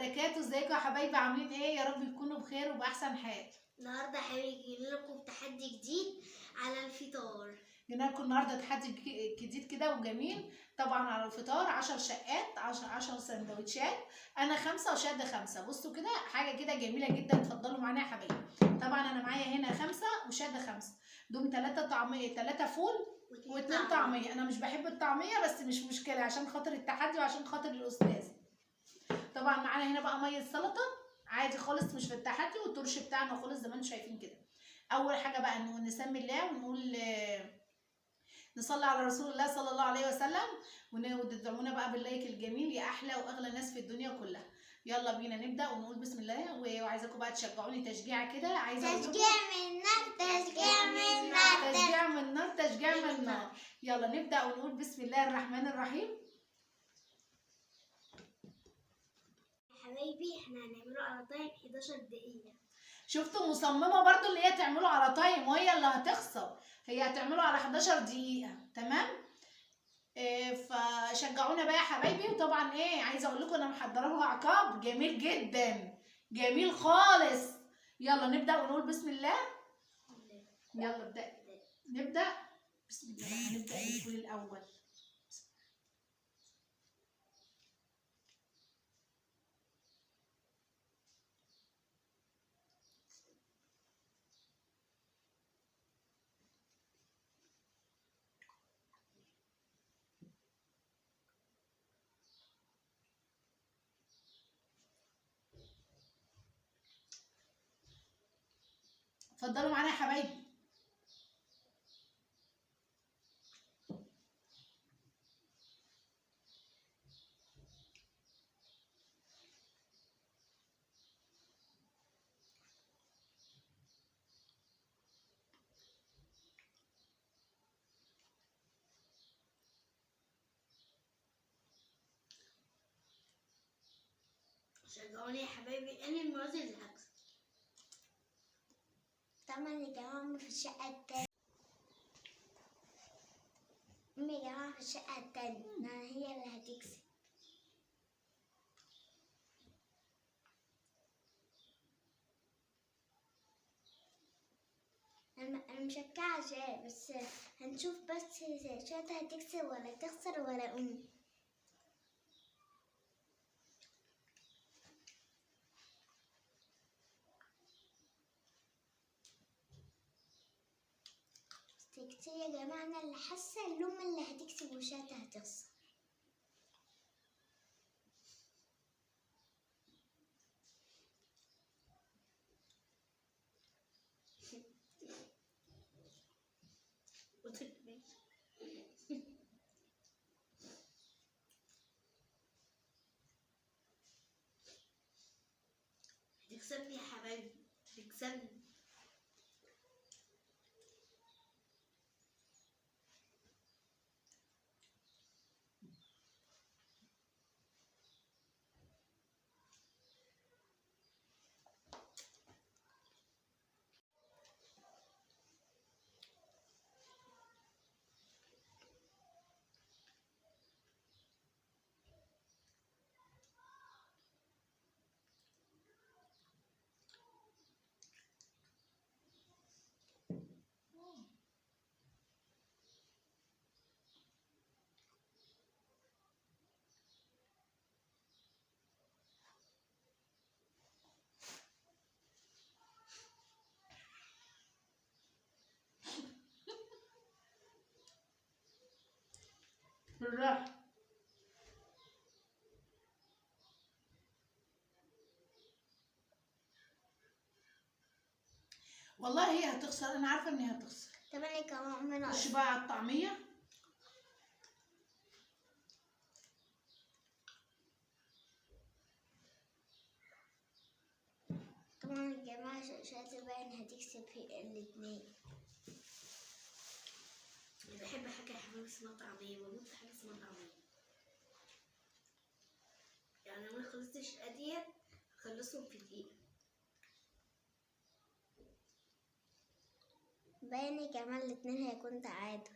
وبركاته. ازيكم يا حبايبي؟ عاملين ايه؟ يا رب تكونوا بخير وباحسن حال. النهارده حبايبي جايين لكم تحدي جديد على الفطار. جينا لكم النهارده تحدي جديد كده وجميل، طبعا على الفطار 10 شقات، 10 سندوتشات، انا 5 وشاده 5. بصوا كده حاجة كده جميلة جدا، اتفضلوا معانا يا حبايبي. طبعا انا معايا هنا 5 وشاده 5، دوم 3 طعميه، 3 فول و2 طعميه. انا مش بحب الطعمية بس مش مشكلة عشان خاطر التحدي وعشان خاطر الاستاذ. طبعا معانا هنا بقى مية سلطة عادي خالص مش في التحدي، والترش بتاعنا خالص زي ما انتم شايفين كده. اول حاجة بقى نسمي الله ونقول نصلي على رسول الله صلى الله عليه وسلم، وتدعونا بقى بال like الجميل يا احلى واغلى ناس في الدنيا كلها. يلا بينا نبدا ونقول بسم الله، وعايزاكم بقى تشجعوني تشجيع كده، عايزه تشجيع من النار، تشجيع من النار، تشجيع من النار، تشجيع من النار. يلا نبدا ونقول بسم الله الرحمن الرحيم. حبايبي احنا هنعمله على time 11 دقيقة. شفتوا مصممه برضو اللي هي تعمله على time وهي اللي هتخسر، هي هتعمله على 11 دقيقة. تمام؟ فشجعونا بقى يا حبايبي. وطبعا ايه، عايزه اقول لكم انا محضرة لكم عقاب جميل جدا، جميل خالص. يلا نبدا ونقول بسم الله. يلا ابدا، نبدا بسم الله. بقى نبدا بالفول الاول. اتفضلوا معانا يا حبايبي. شجعوني يا حبايبي، انا المرة دي اللي هكسب. طبعا يا جماعة أمي في الشقة التانية، أمي يا جماعة في الشقة التانية، هي اللي هتكسب. أنا مشجعة شاي، بس هنشوف بس شاي هتكسب ولا تخسر ولا أمي. كتير يا جماعة، أنا اللي حاسة الأم اللي هتكسب وشاتا هتخسر. هتكسبني يا حبايبي، هتكسبني. بالراحة. والله هي هتخسر، انا عارفه ان هي هتخسر. طبعا يا جماعة خش بقى على الطعمية. طبعا يا جماعة شاطر باين هتكسب في الاتنين. أنا بحب حاجة يا حبايبي اسمها طعمية، بموت في حاجة اسمها طعمية. يعني أنا ما خلصتش أديت هخلصهم في دقيقة. باين يا جماعة الاتنين هيكون تعادل.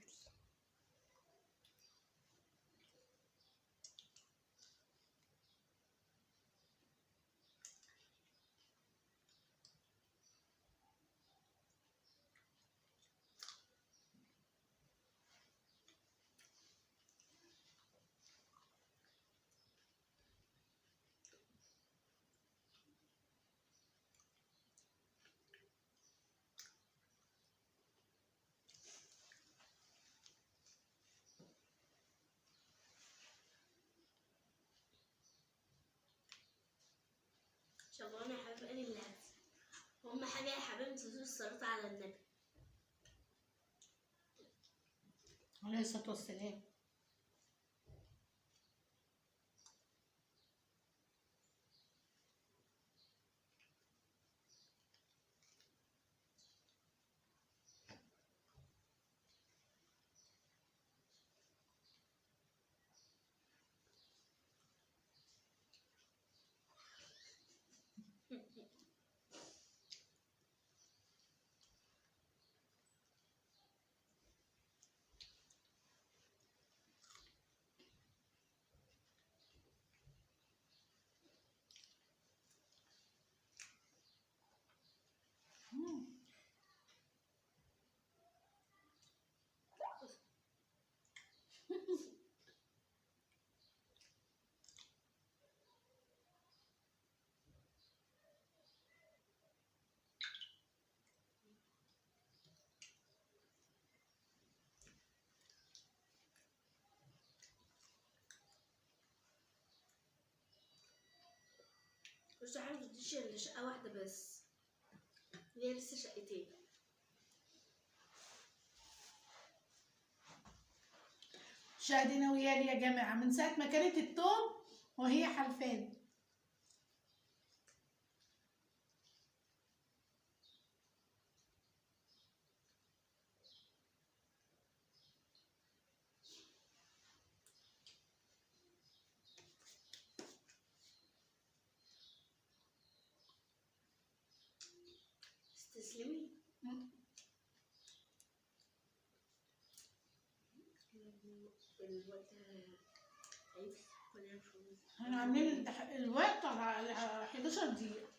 شبعوني يا حبيبي، انا اللي هكسب. هم حاجة يا حبيبي تزور الصلاة على النبي عليه الصلاة والسلام. بس يا حبيبي متديش الا شقة واحدة بس، هي لسه شقتين. شاهدنا ويالي يا جماعة من ساعة ما كانت التوم وهي حلفان. استسلمي. الوقت احنا عاملين الوقت على 11 دقيقة،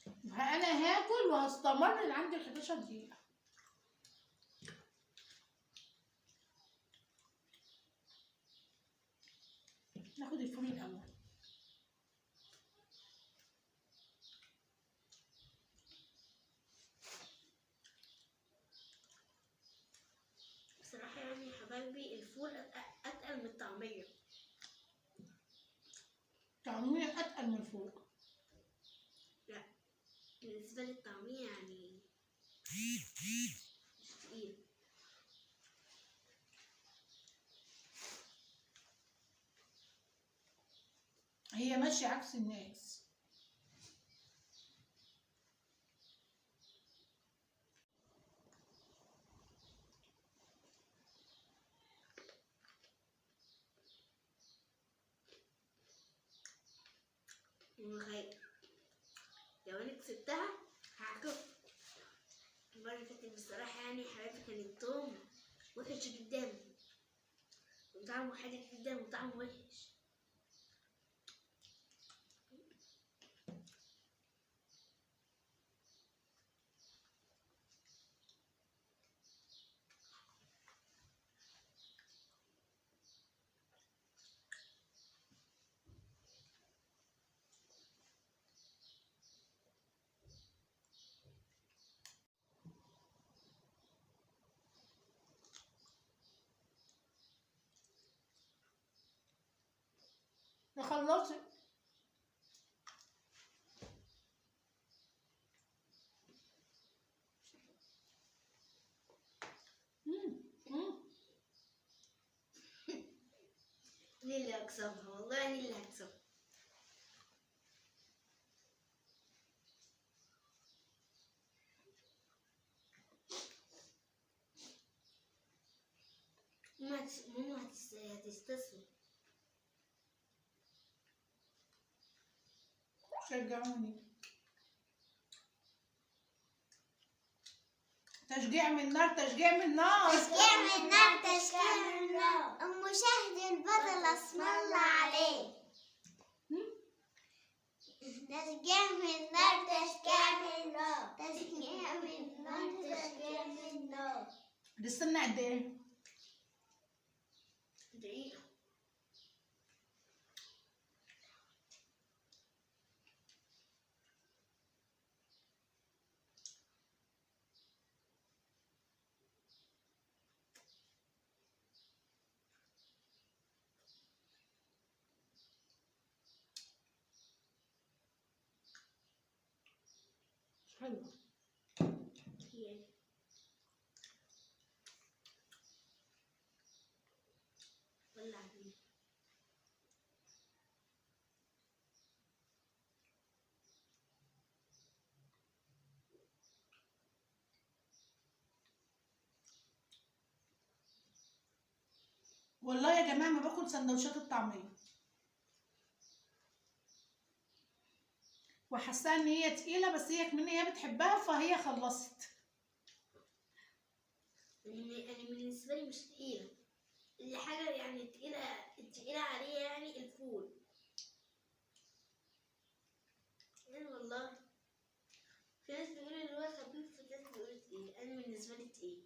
فأنا هاكل وهستمر لعند ال 11 دقيقة. ناخد الفول الأول. بصراحة يعني يا حبايبي الفول أتقل من الطعمية. الطعمية أتقل من الفول. لا بالنسبة للطعمية يعني مش تقيل. هي ماشية عكس الناس. لو انا كسبتها هعكف. المرة اللي فاتت بصراحة يعني حبايبي كان التوم وحش جدا وطعمه حادق جدا وطعمه وحش. خلصت. أنا اللي هكسبها والله، أنا اللي هكسبها. ماما هتستسلم. شجعوني، تشجيع من النار، تشجيع من النار، تشجيع من النار، تشجيع من النار. المشاهد البطل اسم الله عليه. تشجيع من النار، تشجيع من النار، تشجيع من النار، تشجيع من النار. نستنى قد ايه؟ دقيقة. حلو. ولع فيه. والله يا جماعة ما باكل سندوتشات الطعمية، وحاساها ان هي تقيلة، بس هي كمان هي بتحبها فهي خلصت. انا بالنسبة لي مش تقيلة، اللي حاجة يعني تقيلة عليا يعني الفول. يعني والله في ناس بيقولوا ان هو خفيف، وفي ناس بيقولوا تقيل. انا بالنسبة لي تقيل.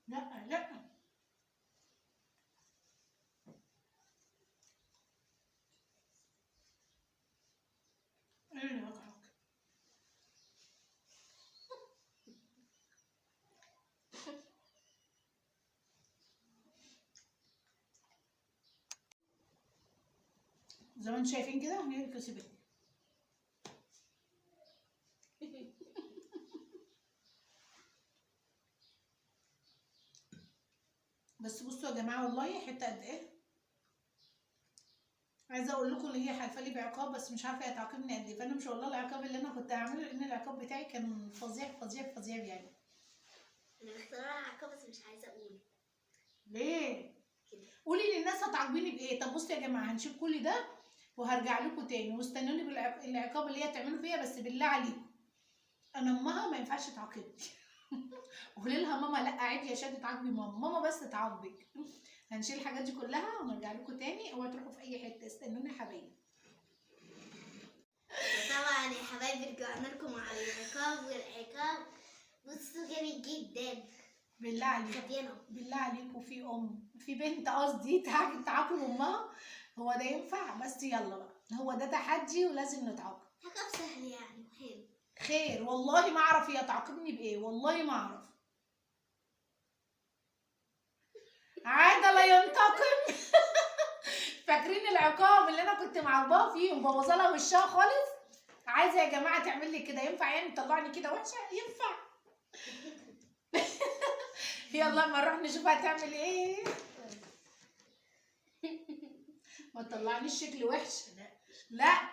لا لا ايه اللي وجعك؟ زي ما انتم شايفين كده هي اللي كسبتني. بس بصوا يا جماعة والله حتة قد ايه. عايزه اقول لكم ان هي حالفه لي بعقاب، بس مش عارفه هي تعاقبني قد ايه، فانا مش والله العقاب اللي انا كنت هعمله، لان العقاب بتاعي كان فظيع فظيع فظيع يعني. انا مختاره عقاب بس مش عايزه اقول. ليه؟ قولي للناس هتعاقبيني بايه. طب بصوا يا جماعة هنشيل كل ده وهرجع لكم تاني، واستنوني بالعقاب اللي هي تعمله فيا، بس بالله عليكم انا امها ما ينفعش تعاقبني. قولي لها ماما لا عيب يا شادي تعاقبي ماما، ماما بس تعاقبك. هنشيل الحاجات دي كلها ونرجع لكم تاني، اوعوا تروحوا في اي حتة، استنوني يا حبايبي. طبعا يا حبايبي رجعنا لكم على العقاب، والعقاب بصوا جامد جدا. بالله عليكم بالله عليكم، في ام في بنت قصدي تعاقب امها، هو ده ينفع؟ بس يلا بقى، هو ده تحدي ولازم نتعاقب. عقاب سهل يعني وحلو. خير والله ما اعرف هي تعاقبني بايه، والله ما اعرف. عادة لا ينتقم. فاكرين العقاب اللي انا كنت معاقباها فيه ومبوظه لها وشها خالص؟ عايزه يا جماعة تعمل لي كده، ينفع يعني تطلعني كده وحشة؟ ينفع؟ يلا ما نروح نشوف هتعمل ايه. ما تطلعنيش شكل وحش. لا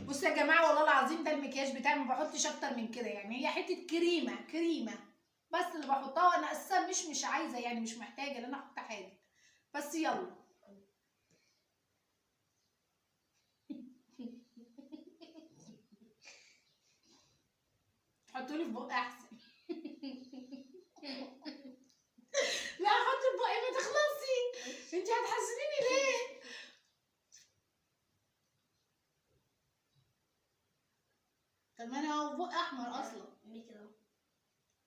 بصوا يا جماعة والله العظيم ده المكياج بتاعي ما بحطش اكتر من كده، يعني هي حتة كريمة كريمة بس اللي بحطها، وانا اساسا مش عايزه يعني مش محتاجه ان انا احط حاجة، بس يلا. حطولي في بقي احسن. لا حطي في بقي ما تخلصي، انت هتحسنيني ليه؟ طب ما انا هو بق احمر اصلا. كده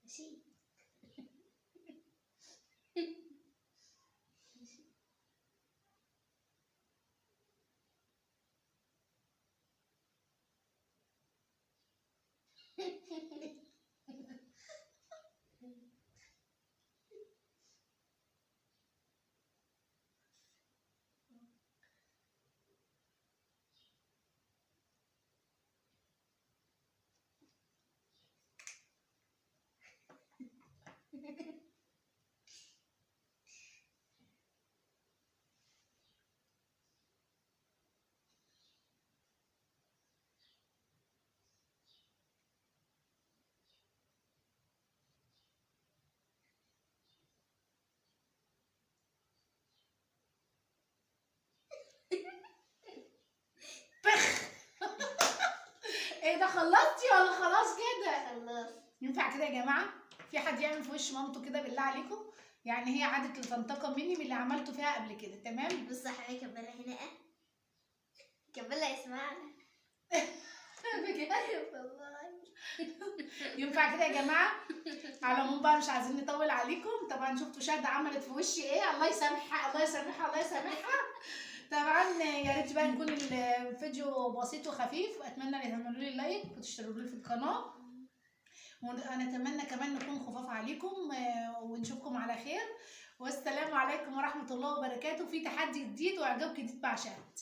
ماشي. بخ. ايه ده، خلصتي ولا خلاص كده؟ خلاص. ينفع كده يا جماعة؟ في حد يعمل في وش مامته كده بالله عليكم؟ يعني هي عادت لتنتقم مني من اللي عملته فيها قبل كده. تمام. بص يا حبايبي كبالة هنا، كبالة يسمعنا. بجد والله ينفع كده يا جماعة؟ على العموم بقى مش عايزين نطول عليكم. طبعا شفتوا شهد عملت في وشي ايه، الله يسامحها الله يسامحها الله يسامحها. طبعا يا ريت بقى يكون الفيديو بسيط وخفيف، واتمنى ان تعملوا لي like وتشتركوا لي في القناة، ونتمنى كمان نكون خفاف عليكم، ونشوفكم على خير. والسلام عليكم ورحمة الله وبركاته. في تحدي جديد واعجاب جديد مع شهد.